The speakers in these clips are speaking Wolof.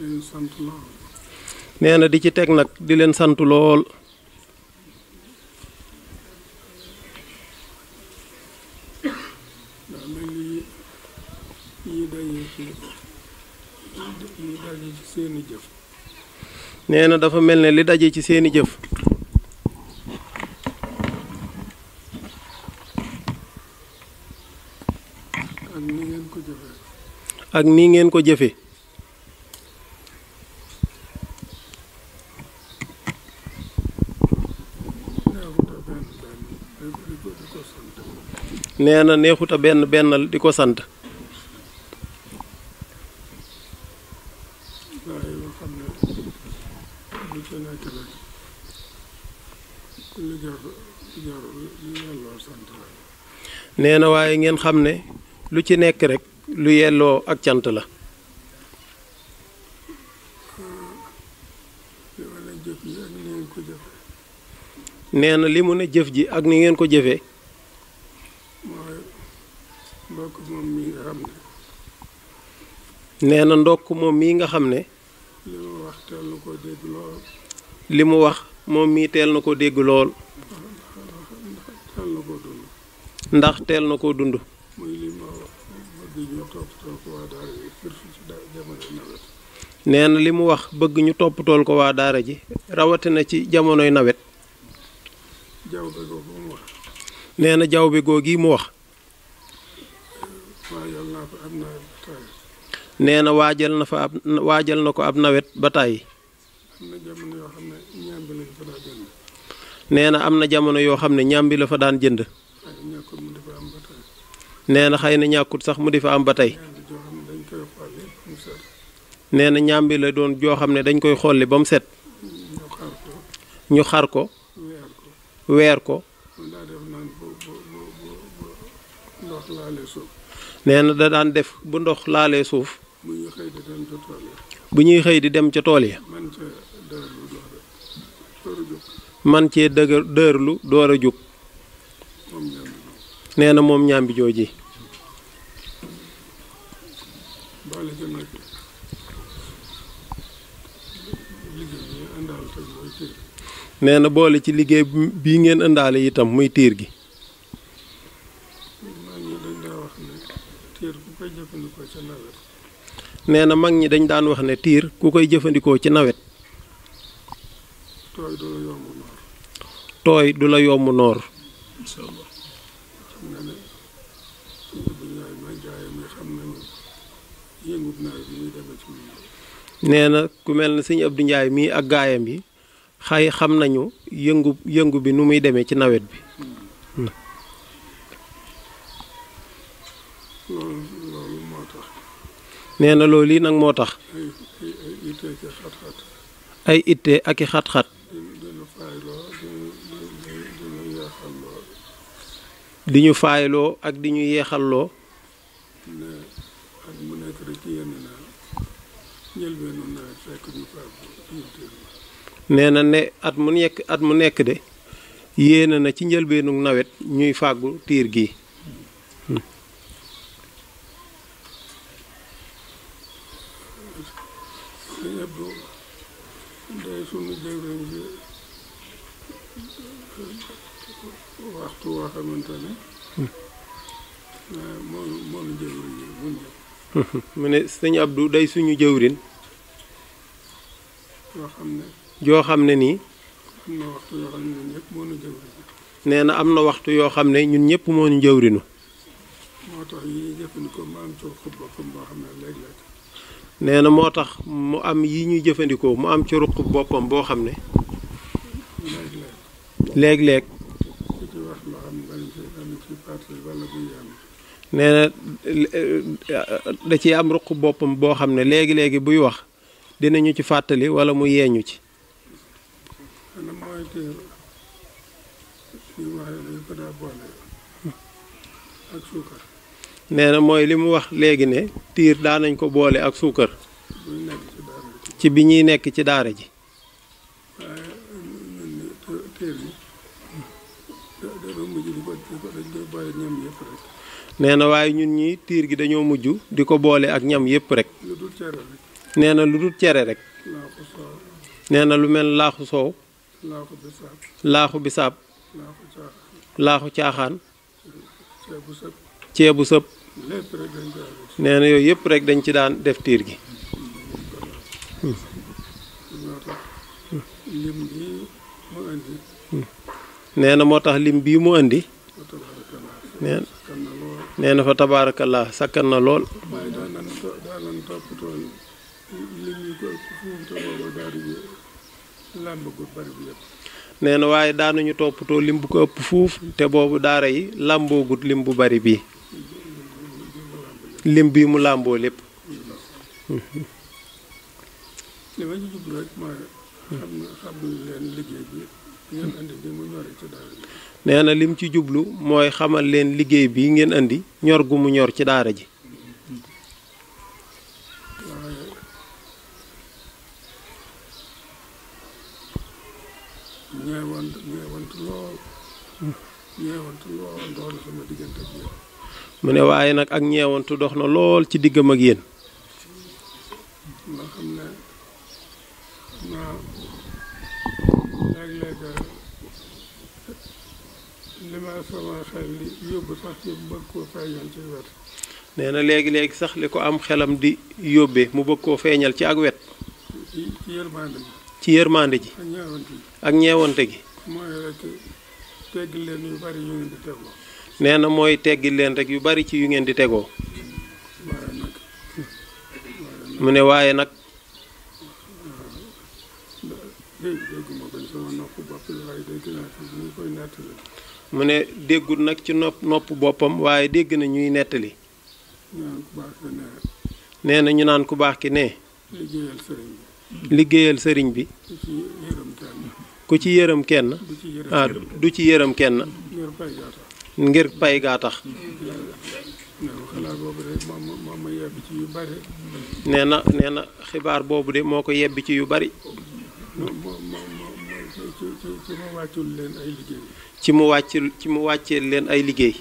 leen sant lool. nee na di ci teg nag di leen sant lool. ndax nag yi daje ci seeni jëf. nee na dafa mel ne li daje ci seeni jëf. ak ni ngeen ko jëfee. ak nii ngeen ko jëfe nee na neexuta benn bennal di ko sant. waaye yoo xam ne bu ci nekk rek lu jar lu yelloo sant la. nee na waaye ngeen xam ne lu ci nekk rek lu yelloo ak cant la. li ma ne jëf ji ak ni ngeen ko jëfe. nee na li mu ne jëf ji ak ni ngeen ko jëfee. mooy mbokk moom mi nga xam ne. nee na ndokk moom mii nga xam ne. li mu wax teel na koo dégg lool. li mu wax moom mii teel na ko dégg lool. teel na koo dund. ndax teel na koo dund. muy li ma wax bëgg ñu toppatoo ko waa daara ji surtout ci jamonoy nawet. nee na li mu wax bëgg ñu toppatool ko waa daara ji rawatina ci jamonoy nawet. jaww bi googu mu wax. nee na jaww bi googu mu wax. waajal naa ko ab nawet ba tàyyi. nee na waajal na ko ab nawet ba tàyyi. am na jamono yoo xam ne ñaambi lañ fa daa jënd. nee na am na jamono yoo xam ne ñambi la fa daan jënd. waaye ñàkkul mu di fa am ba tey. nee na xëy na ñàkkut sax mu di fa am ba tey. ñaambi joo xam ne dañ koy xolli ba mu set. nee na ñambi la doon joo xam ne dañ koy xolli ba mu set. ñu xar ko. ñu xar ko. weer ko. weer ko. mu daa def naan bu ndox laalee suuf. nee na da daan def bu ndox laalee suuf. bu ñu xëy di dem ca tool yi. bu ñuy xëy di dem ca tool yi. man ca dërlu door man cee a dërlu door a jug. moom ñaambi boobu. nee na moom ñambi jooji. boole ca nag liggéey bi àndaal te mooy tiir. nee na boole ci liggéey bii ngeen ëndaale itam muy tiir gi. mag ñi dañ daa wax ne tiir ku koy jëfandikoo ca nawet. nee na mag ñi dañ daan wax ne tiir ku koy jëfandikoo ci nawet. tooy du la yomb noor. tooy du la yomb noor. incha allah xam nga ne suñu bu ñaay ma gaayam yi xam nañu yëngub nawet bi muy demee ci ñun. nee na ku mel ne sëñ Abdou Ndiaye mii ak gaayam yi xam nañu yëngu bi nu muy demee ci nawet bi. loolu moo tax. nee na loolu yi nag moo tax. ay ittee ki xat-xat. ay itte ak i xat-xat. dina faayloo dina yeexal loo. di ñu faayloo ak di ñu yeexalloo. ne at mu nekk rek ci yenn naa njëlbeenu nawet fekk ñu faagu yitteel. nee na ne at mu nekk de yéene na ci njëlbeenu nawet ñuy fàggu tiir gi. sëñ Abdou day sunu jëwriñ bi waxtu woo xamante ne moom jëwriñ yi mun ñëpp. mu ne sëñ Abdou day suñu jëwriñ. yoo xam ne. joo xam ne nii. am na waxtu yoo xam ne ñun ñëpp moo nu jëwriñ. nee na am na waxtu yoo xam ne ñun ñëpp moo ñu jëwriñu. moo tax yi ñuy jëfandikoo mu am ci ruq boppam boo xam ne léeg-léeg. nee na moo tax mu am yi ñuy jëfandikoo mu am ci ruq boppam boo xam ne. léeg-léeg. ku ci wax loo xam ne dañ ci fàttali wala buy yem. nee na da ciy am ruq boppam boo xam ne léegi-léegi buy wax dinañu ci fàttali wala mu yeeñu ci. xanaa mooy tiir li mu wax dañ ko daa boole ak suukar. nee na mooy li mu wax léegi ne tiir daanañ ko boole ak suukar. buy nekk ci daara ji. ci bi ñuy nekk ci daara ji. waaye ñun tiir yi dañoo mujj dañ koy boole ñam yëpp rek. nee na waaye ñun ñi tiir gi dañoo mujj di ko boole ak ñam yépp rek. lu dul cere rek. nee na lu dul cere rek. laaxu soow. nee na lu mel laaxu soow. laaxu bisaab. laaxu bisaab. laaxu caaxaan. laaxu caaxaan. ceebu sëb. ceebu sëb. lépp rek dañ koy def. nee na yooyu yëpp rek dañ ci daan def tiir gi. moo tax lim bii mu indi. nee na moo tax lim bii mu indi. fa tabarakallah. nee sakkan na lool. nee na fa tabaarakallah sakkan na lool. waaye daanan toppatoo lim yi ko fuuf te boobu daal di làmb gu bari bi yëpp. nee na waaye daanuñu toppatoo lim bu ko ëpp fuuf te boobu daara yi làmboogut lim bu bari bii. lim bii mu làmboo lépp. li ma ci jublu rek mooy xam leen liggéey bi ngeen andi bi mu ñore ci daara ji. nee na lim ci jublu mooy xamal leen liggéey bi ngeen andi ñor gu mu ñor ci daara ji. waaye ñeewantu lool doon sama diggante ak yéen. mu ne waaye nag ak ñeewantu dox na lool ci diggam ak yéen. nga xam ne léeg-léeg li ma sama xel li yóbbu sax ci bëgg koo feeñal ci wet. nee na léegi-léegi sax li ko am xelam di yóbbee mu bëgg koo feeñal ci ak wet. ci yërmande ji. ci yërmande ji. ak ñeewante ji. ak ñeewante gi. mooy rek teggi leen yu bari yu ngeen di tegoo. nee na mooy teggi leen rek yu bari ci yu ngeen di tegoo. waaye nag. mu ne waaye nag. dégguma ko sama nopp bopp waaye dégg naa ko ñu koy nettali. mu ne déggul nag ci nopp boppam waaye dégg na ñuy nettali. ñaan ku baax ki ne. nee na ñu naan ku baax ki ne. liggéeyal sëriñ bi. liggéeyal sëriñ bi. ku ci yërëm kenn. ku ci yërëm kenn. du ci yërëm kenn. ngir pay gaa tax. ngir pay gaa tax. xalaat boobu de moom ma yebbi ci yu bari. nee na xibaar boobu de moo ko yebbi ci yu bari. ci mu wàccul leen ay liggéey. ci mu wàcceel leen ay liggéey.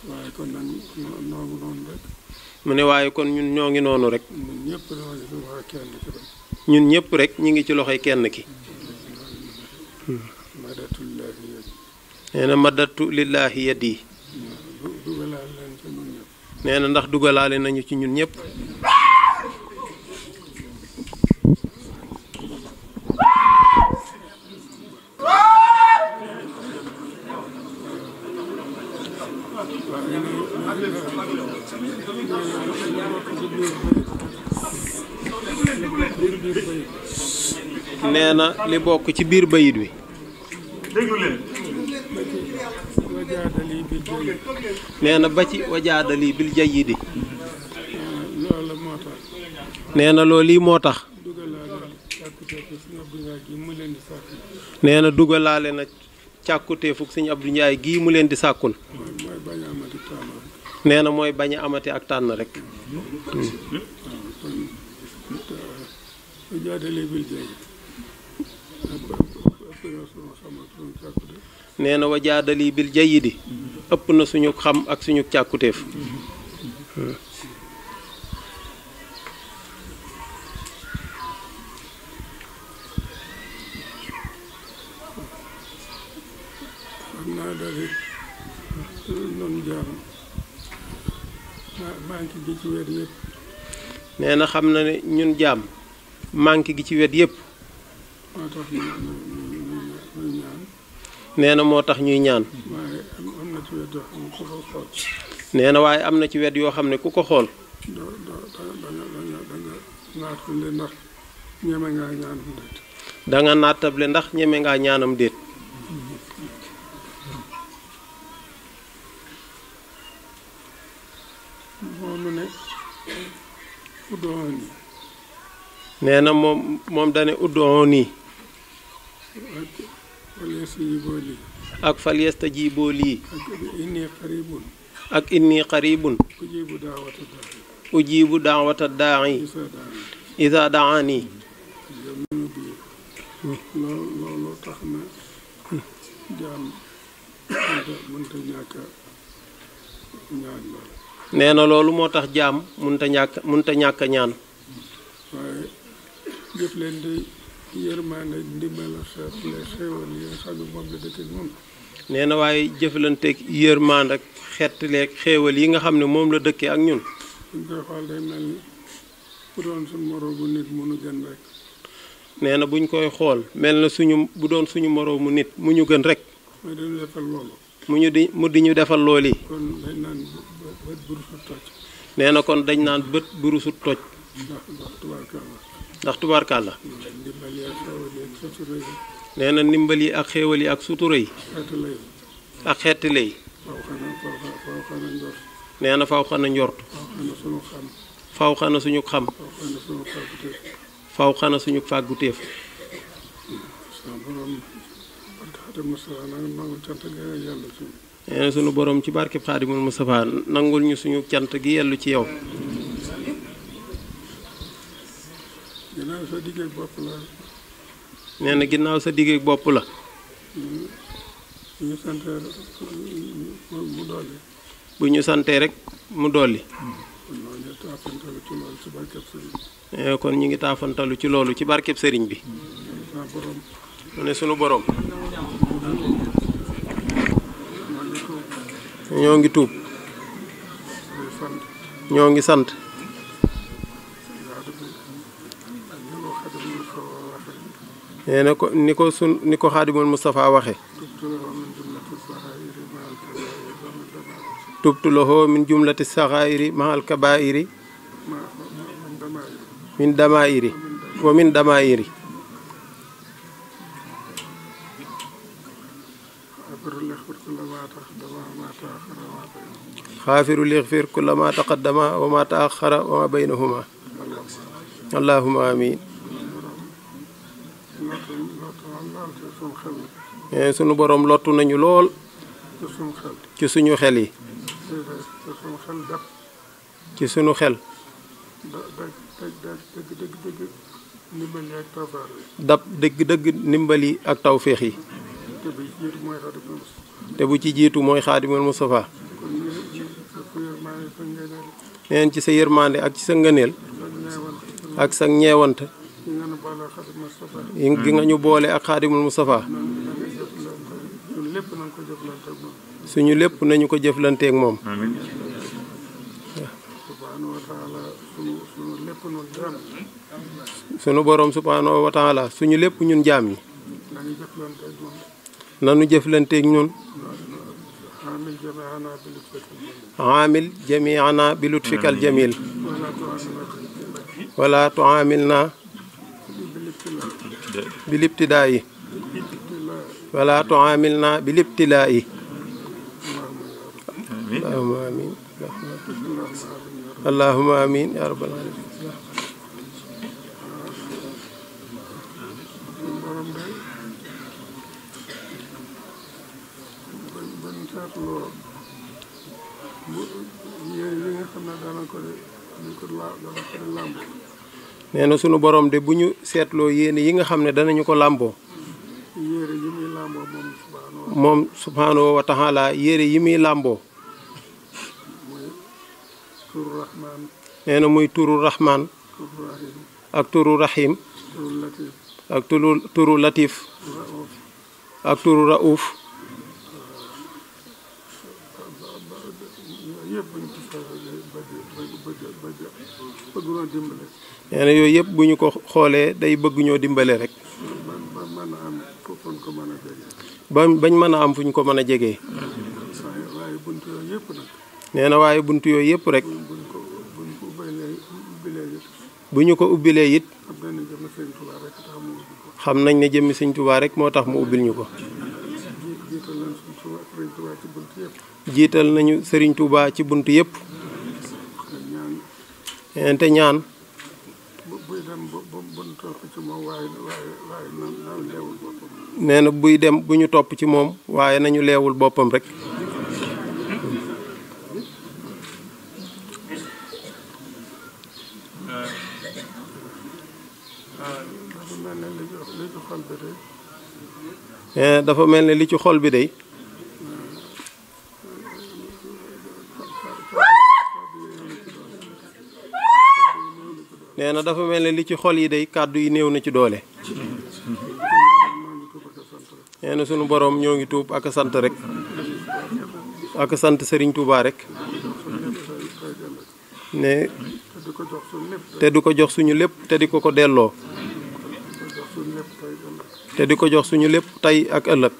waaye kon nag noonu rek. mu ne waaye kon ñun ñoo ngi noonu rek. ñun ñëpp ñoo ngi ci loxoy kenn ki rek. ñun ñëpp rek ñu ngi ci loxoy kenn ki. madatullaahi yadi. nee na madatu lillaahi yadi. dugalaale leen ci ñun ñëpp. nee na ndax dugalaale nañu ci ñun ñëpp. nee na li bokk ci biir bayit wi. déglu leen. nee na ba ci wajaadali bil jayyidi. loolu moo tax. nee na loolu lii moo tax. nee na dugalaale na càkkuteefug Sëñ Abdou Ndiaye gii mu leen di sàkkul. nee na mooy bañ a amati ak tànn rek. nee na wajaadali bil jayyidi ëpp na suñu xam ak suñu càkkuteef. xam naa daal noonu jaam manqué gi ci wet yëpp. nee na xam na ne ñun jaam manqué gi ci wet yëpp. moo tax ñuy ñaan. nee na moo tax ñuy ñaan. waaye am na ci wet yoo xam ne ku ko xool. nee na waaye am na ci wet yoo xam ne ku ko xool. da nga naatable ndax ñeme da nga naatable ndax ñeme ngaa ñaan déet. ngaa ñaanam déet. moomu ne uddooni. nee na moom dane uddooni. ak fal yastajiiboo lii. ak inni qaribun. ujibu daawata daa'i iza daani. loolu tax na jaam mënta ñàkk ñaan lool. nee na loolu moo tax jaam munta ñàkk ñaan. waaye jëf leen di yërmaande ndimbal xéewal yi nga xam ne moom la dëkk ak moom. nee na waaye jëflanteeg yërmaande ak xettaleeg xéewal yi nga xam ne moom la dëkkee ak ñun. buñ koy xool day mel ni bu doon suñu moroomu nit munu gën rek. nee na buñ koy xool mel na bu doon suñu moroomu nit mu ñu gën rek. mooy dañu defal loolu. mu di ñu defal loolu yi. kon dañ naan bët burusut toj. nee na kon dañ naan bët burusut toj. ndax tubaarkàlla. nee na ndimbal yi ak xéewal yi ak sutura yi. ak xeeti lay. nee na faw xana njort. faw xana suñu xam. faw xana suñu fàgguteef. nee na suñu borom ci barkeb Xaadimul Mustafaa nangul ñu suñu cant gi yellu ci yow. ginnaaw sa diggeeg bopp la. nee na ginnaaw sa diggeeg bopp la. bu ñu santee mu dolli. bu ñu santee rek mu dolli. kon ñu ngi taafantalu ci loolu ci barkeb sëriñ bi. mu ne sunu borom. ñoo ngi tuub. ñoo ngi sant. nee na ko ni ko Xaadimul Mustafaa waxe tubtu lahu min jumlati saxaayiri mahal kabaayiri min damaayiri wa min damaayiri xaafiru lixfir kulla ma taqaddama wa ma taaxara wa ma baynahuma allahumma amin. sunu borom lottu nañu lool ci suñu xel yi. ci suñu xel. dab dëgg-dëgg ndimbali ak tawféex yi. te bu ci jiitu mooy Xaadimul Mustafaa. neen ci sa yërmande ak ci sa ngëneel ak sa ñeewant gi nga ñu boole ak Xaadimul Mustafaa. suñu lépp nañu ko jëflanteeg moom. sunu borom subhaanahu wa taala suñu lépp ñun jaam ñi. nanu jëflanteeg ñun. aamil jamiana bi lutfikal jamil wala tuamilna bi libtidaayi wala tuamilna bi libtilaayi. allahumma amin allahumma amin ya rabbal alamin. nee na sunu borom de bu ñu seetloo yéene yi nga xam ne danañu ko làmboo. moom subhaanahu wa taala yére yi muy làmboo. nee na muy turu rahman ak turu rahim ak turu latif ak turu rauf. nee na yooyu yëpp bu ñu ko xoolee day bëgg ñoo dimbale rek. bañ mën a am fu ñu ko mën a jegee. nee na waaye bunt yooyu yëpp rek. bu ñu ko ubbilee it. xam nañ ne jëmmi Sëñ Tuubaa rek moo tax mu ubbil ñu ko. jiital nañu Sëriñ Tuubaa ci bunt yëpp. te ñaan. nee na buy dem bu ñu topp ci moom waaye nañu leewul boppam rek. dafa mel ne li ci xol bi day nee na dafa mel ne li ci xol yi day kàddu yi néew na ci doole. nee na sunu boroom ñoo ngi tuub ak sant rek ak sant Serigne Touba rek ne te du ko jox suñu lépp te di ko ko delloo te di ko jox suñu lépp tey ak ëllëg.